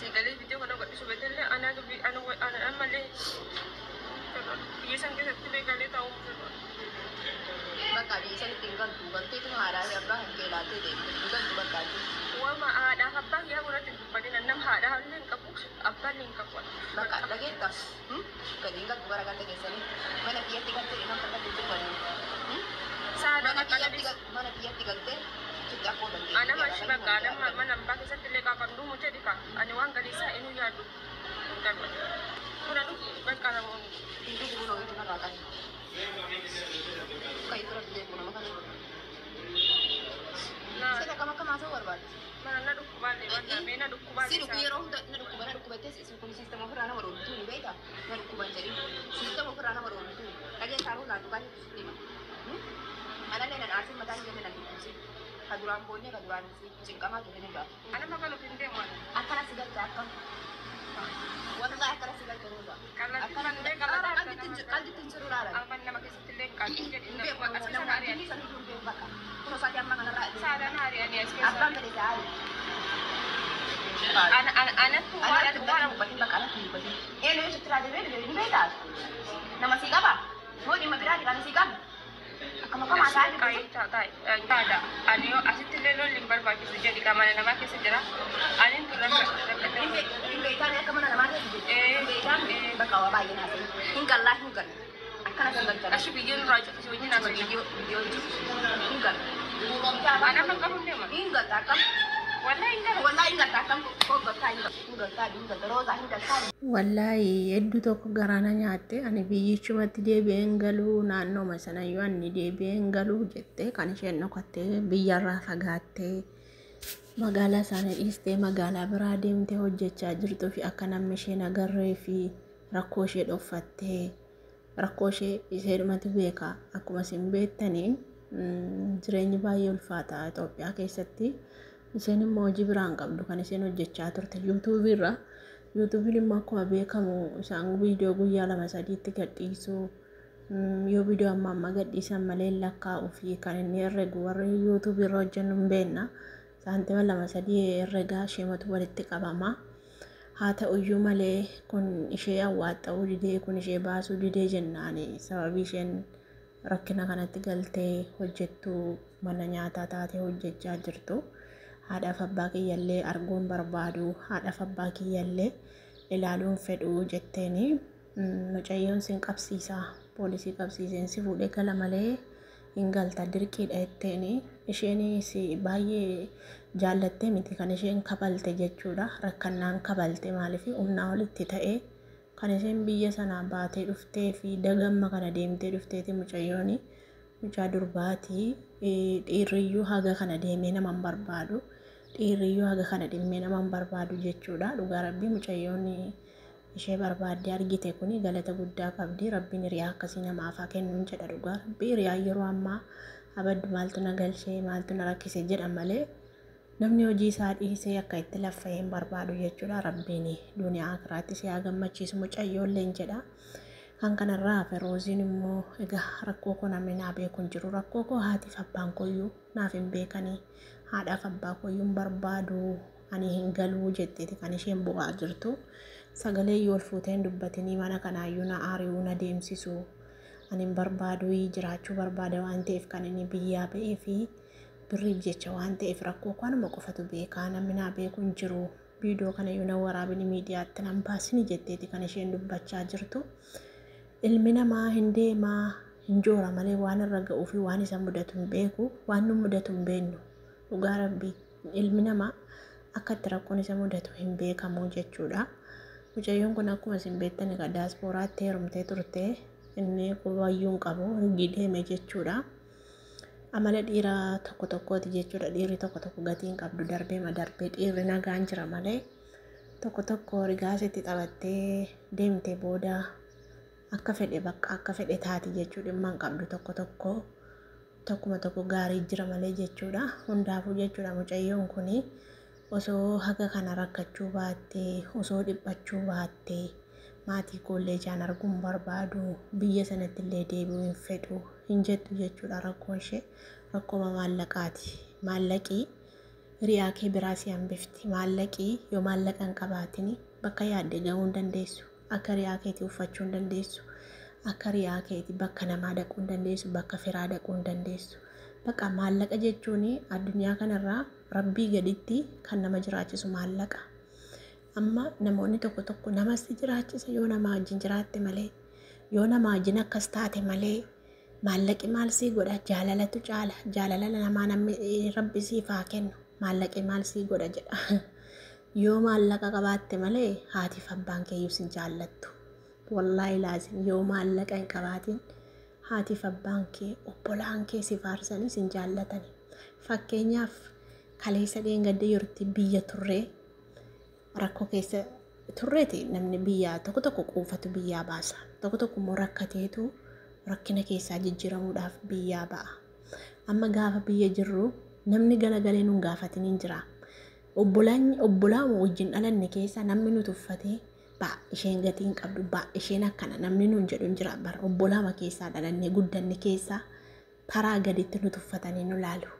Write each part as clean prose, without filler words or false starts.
Asii galee viidiyoo kana gadhiisu beekallee anaa dubbii ana ana ammallee biyya san keessatti illee galee taa'uu fedhu. Bakka biyya sanitti hin galtu. Galteetuma haadhaa fi abbaa kan kee ilaaltee deemte. Hin galtu bakka ati. Waama haadhaaf abbaa kiyyaa godhatti hin dubbatin. Nam haadhaa illee hin qabu, abbaa illee hin qabu. Bakka dhageetta. Gadi hin galtu gara ganda keessanii. Mana kiyyatti galtee nama kanatti hin dubbannu. Saada Mana bakka kiyyatti nabis. Mana kiyyatti galtee achitti akkoo dandeettii. Anama achi bakka anama mana abbaa keessatti illee qaaqan dhumu jedhi ka. Ani waan galiisaa inuu yaadu hin qabu. Kuna dhugi bakka namoonni. Hin dhugu buna wayitu narraa qabi. Kan itti rabbi beeku nama kana. Sila kam akkam haasa'uu barbaadde? Mana na dhukkubaallee bakka mee na Si dhukkubaallee dhukku yeroo hunda na dhukkuba na dhukkubattee kun siistama ofirraa nama dhoowwituu ni beektaa? Na dhukkuban jedhin. Siistama ofirraa nama dhoowwituu. Dhageessaa roozaan dhugaa jirtu sitti hima. Anallee nan aarsin, mataan illee nan dhukkubsin. Ka duraan boonyee ka duraan cinqamaa ture ni ga'a. Anama galuuf hin deemu ani. Akkana si galcha akkam. Wallahi akkana si galcha Roozaa. Kallattii Akkana fannee qal'ataa qalbitti hin jiru laalan. Amma nama keessatti illee qalbii jedhi. Hin beeku As keessa nama ari'anii. inni san hin beeku bakka. Kun osoo amma kanarraa Saadaan ari'anii as keessa. Abbaan fedhe ta'aa. Anattu Anatti waan waan dubbatin bakka anatti dubbatin. Eenyu yoo sitti raajee beeku ni beektaa? Nama sii qaba? Moo dhimma biraati kan sii qabu? Akkam akkam haasa'aa jirtu? Taada ani yoo asitti illee lolli hin barbaachisu jedhi ka mana namaa keessa jira. Ani tun rakkate. Hin beektaan akka mana namaa keessa jirtu. Hin beektaan bakka waa baay'ee haasa'in. Hin gallaa hin galu. Akkana kan galchan. Ashi biyyeen irraa cufu wajjin haasa'u. Viidiyoo viidiyoo hin galu. Ana kan qabu hin deema. Hin galta akkam. Wallahi hin galu. Wallahi hin galta akkam. Koo galtaa hin galta. Hin galtaa hin galta. Roozaa hin galtaa. Wallaahi hedduu tokko garaana nyaatte. Ani biyyichumatti deebi'ee hin galuu, naannooma sanayyuu ani deebi'ee hin galuu jette. Kan isheen dhokattee biyyarraa fagaattee magaalaa isaanii dhiistee magaalaa biraa deemtee hojjechaa jirtuu fi akka namni isheen agarree fi rakkoo ishee dhokfattee rakkoo ishee isheedhumatu beeka. Akkuma isin beektanii jireenyi baay'ee ulfaata Itoophiyaa keessatti. Isheen immoo hojii biraa hin qabdu, kan isheen hojjechaa turte yuutuubii irra. Yuutuubiin immoo akkuma beekamu isaan viidiyoo guyyaa lama sadiitti gadhiisu. Yoo viidiyoo amma amma gadhiisan malee lakkaa'uu fi kan inni herregu warri yuutuubii irra hojjennu hin beekna. Saantima lama sadii herregaa isheematu walitti qabama. Haa ta'uyyuu malee kun ishee awwaaxxa'uu didee, kun ishee baasuu didee jennaan sababii isheen rakkina kanatti galtee hojjettu mana nyaataa taatee hojjechaa jirtu. Haadhaaf abbaa kiyyallee arguun barbaadu, haadhaaf abbaa kiyyallee ilaaluun fedhu jetteeni. Mucayyoon sin qabsiisa, poolisii qabsiiseen si fuudhee gala malee hin galta dirqiidha jetteeni. Isheenis baay'ee jaallattee miti kan isheen kabalte jechuudha. Rakkannaan kabalte, maaliif humnaa olitti ta'ee kan isheen biyya sanaa baatee dhuftee fi dagamma kana deemtee dhufteeti. Mucayyoon mucaa durbaati. Dhiirriyyuu haga kana deemee nama hin barbaadu. Dhiirriyyuu haga kana dhimmee nama hin barbaadu jechuudha. Dhugaa rabbii mucayyoon ishee barbaaddee argite kuni galata guddaa qabdi. Rabbiin hiriyaa akkasii namaaf haa kennuun jedha dhugaa rabbii. Hiriyaa yeroo ammaa abaddu maaltu na galchee maaltu na rakkise jedha malee namni hojii isaa dhiisee akka itti laffa'ee hin barbaadu jechuudha. Rabbiin duniyaa akiraatti si haa gammachiisu mucayyoolleen jedha. Kan kanarraa hafe Rooziin immoo egaa rakkoo koo namni naa beeku hin jiru. Rakkoo koo haatiif abbaan koyyuu naaf hin beekanii. Haadhaaf abbaa koyyuu hin barbaadu. Ani hin galuu jetteeti kan isheen bu'aa jirtu. Sagalee yoo ol fuutee hin dubbatinii mana kanaayyuu na aari'uu na deemsisu. Ani hin barbaadu, jiraachuu barbaada waan ta'eef kan inni biyyaa ba'ee fi birriif jecha waan ta'eef rakkoo kanuma qofatu beekaa, namni naa beeku hin jiru. Viidiyoo kana iyyuu na waraabini, miidiyaatti nan baasini jetteeti kan isheen dubbachaa jirtu. Ilmi namaa hin deemaa hin joora malee waan irra ga'uu fi waan isa mudatu hin beeku, waan nu mudatu hin beeknu. Dhugaa rabbii ilmi namaa akka itti rakkoon isa mudatu hin beekamu jechuudha. Mucayyoon kun akkuma isin beektan egaa daaspooraatti heerumtee turte, inni qubayyuu hin qabu, rigii deeme jechuudha. Amala dhiira tokko tokkooti jechuudha. Dhiirri tokko tokko gatii hin qabdu, darbeema darbee dhiirri nagaan jira malee tokko tokko rigaa sitti taphattee deemte booda akka fedhe bakka akka fedhe taati jechuudha. Dhimma hin qabdu tokko tokko, tokkuma tokko gaarii jira malee jechuudha. Hundaafuu jechuudha mucayyoon kuni osoo haga kana rakkachuu baattee, osoo dhiphachuu baattee, maatii koollee ijaan arguun barbaadu, biyya sanatti illee deebi'uu hin fedhu hin jettu jechuudha. Rakkoon ishee rakkooma maallaqaati. Maallaqii Hiriyaa kee biraa si hambifti. Maallaqii yoo maallaqa hin qabaatin bakka yaadde gahuu hin dandeessu. Akka hiriyaa keetii uffachuu hin dandeessu. Akka hiriyaa keetii bakka namaa dhaquu hin dandeessu. Bakka firaa dhaquu hin dandeessu. Bakka maallaqa jechuun addunyaa kanarraa rabbii gaditti kan nama jiraachisu maallaqa. Amma namoonni tokko tokko namas jiraachisa yoo nama wajjin jiraatte malee, yoo nama wajjin akkas taate malee, maallaqi maal sii godha, jaalalatu caala, jaalala namaa namni rabbi siif haa kennu, maallaqi maal sii godha jedha. Yoo maallaqa qabaatte malee haatiif abbaan keeyyuu sin jaallattu. Wallaahi laazim yoo maallaqa hin qabaatin haatiif abbaan kee obbolaan kee si faarsanii sin jaallatani. Fakkeenyaaf kaleessa dheengadde yerootti biyya turree rakkoo keessa turreeti, namni biyyaa tokko tokko quufatu biyyaa baasa. Tokko tokko immoo rakkateetu rakkina keessaa jijjiiramuudhaaf biyyaa ba'a. Amma gaafa biyya jirru namni galagalee nun gaafatin hin jira. Obbolaan obbolaa wajjin dhalanne keessa namni nu tuffatee ba'a isheen gatii hin qabdu, ba'a isheen akkana namni nun jedhu hin jira bara. Obbolaama keessaa dhalannee guddanne keessaa taraa gaditti nu tuffatanii nu laalu.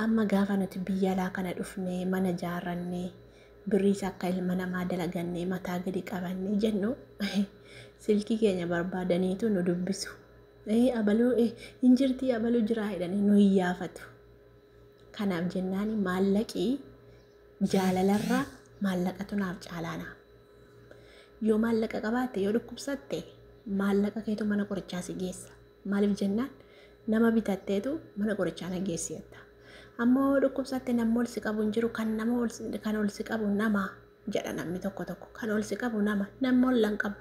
Amma gaafa nuti biyya alaa kana dhufnee mana jaarrannee birriis akka ilma namaa dalagannee mataa gadi qabannee jennu, silkii keenya barbaadaniitu nu dubbisu. Abaluu hin jirtii, abaluu jiraa jedhanii nu iyyaafatu. Kanaaf jennaan maallaqii jaalalarra maallaqatu naaf caalaana. Yoo maallaqa qabaatte, yoo dhukkubsatte, maallaqa keetu mana qorichaa si geessa. Maaliif jennaan nama bitatteetu mana qorichaa na geessi jetta. Ammoo yoo dhukkubsatte namni ol si qabu hin jiru, kan nama kan ol si qabu nama jedha namni tokko tokko, kan ol si qabu nama, namni ol hin qabu.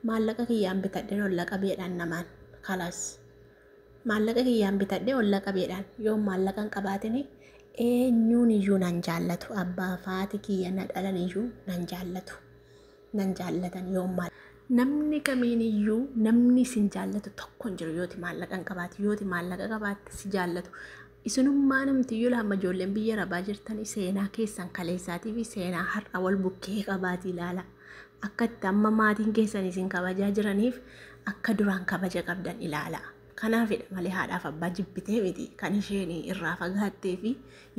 Maallaqa kiyyaan bitadheen olla qabeedhaan namaan kalaas. Maallaqa kiyyaan bitadhee olla qabeedhaan, yoo maallaqa hin qabaatin eenyuun iyyuu nan jaallatu, abbaa faati kiyya na dhalan iyyuu nan jaallatu. Nan jaallatan yoo maal. Namni kamiin iyyuu namni isin jaallatu tokko hin jiru yooti maallaqa hin qabaate, yooti maallaqa qabaatte si jaallatu. Isinummaa namti iyyuu lama ijoolleen biyya rabaa jirtan seenaa keessan kaleessaatii fi seenaa har'a wal bukkee qabaatii ilaala. Akka itti amma maatiin keessan isin kabajaa jiraniif akka duraan kabaja qabdan ilaala. Kanaafidha malee haadhaaf abbaa jibbitee miti kan isheen irraa fagaattee fi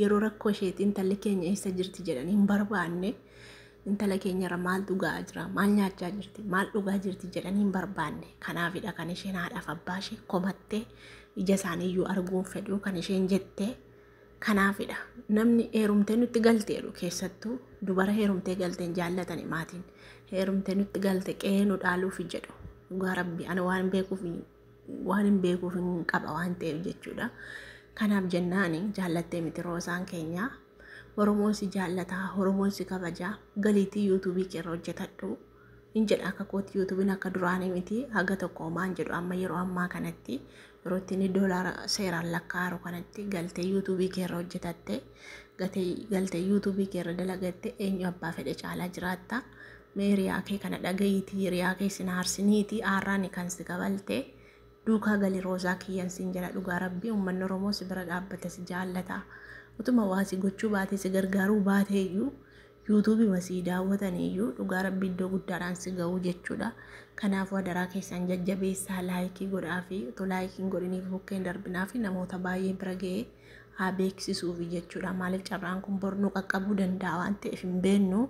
yeroo rakkoo isheetti intalli keenya eessa jirti jedhanii hin barbaanne, intala keenyarra maaltu ga'aa jira, maal nyaachaa jirti, maal dhugaa jirti jedhanii hin barbaanne. Kanaafidha kan isheen haadhaaf abbaa ishee komattee ija isaanii iyyuu arguun fedhuu kan isheen jettee kanaafidha. Namni heerumtee nutti galteedhu, keessattuu dubara heerumtee galteen jaallatani maatiin. Heerumtee nutti galte qe'ee nu dhaaluuf jedhu. Dhugaa rabbi ani waan beekuuf waan hin beekuuf hin qaba waan ta'eef jechuudha. Kanaaf jennaani jaallattee miti Roosaan keenya. Oromoon si jaallataa, Oromoon si kabajaa, galiitii yuutuubii keerra hojjetadhu. Hin jedha akka kooti, yuutuubiin akka duraanii miti, haga tokko homaan jedhu, amma yeroo ammaa kanatti yeroo itti inni doolaara seeraan lakkaa'aru kanatti galtee yuutuubii keerra hojjetatte, galtee yuutuubii keerra dalagatte, eenyu abbaa fedhe caalaa jiraatta. Mee hiriyaa kee kana dhaga'iitii, hiriyaa kee sin aarsiniitii, aarraan kan si kabalte duukaa gali Roozaa kiyyan sin jedha. Dhugaa rabbii uummanni Oromoo si bira dhaabbate, si jaallata. Utuma waa si gochuu baatee, si gargaaruu baatee iyyuu, yuutuubii masii daawwatan iyyuu, dhugaa rabbii iddoo guddaadhaan si ga'uu jechuudha. Kanaafuu adaraa keessan jajjabeessaa, laayikii godhaa fi otoo laayikiin godhiniif bukkeen darbinaa fi namoota baay'ee bira ga'ee haa beeksisuufi jechuudha. Maaliif carraan kun bornuu qaqqabuu danda'a waan ta'eef hin beennu.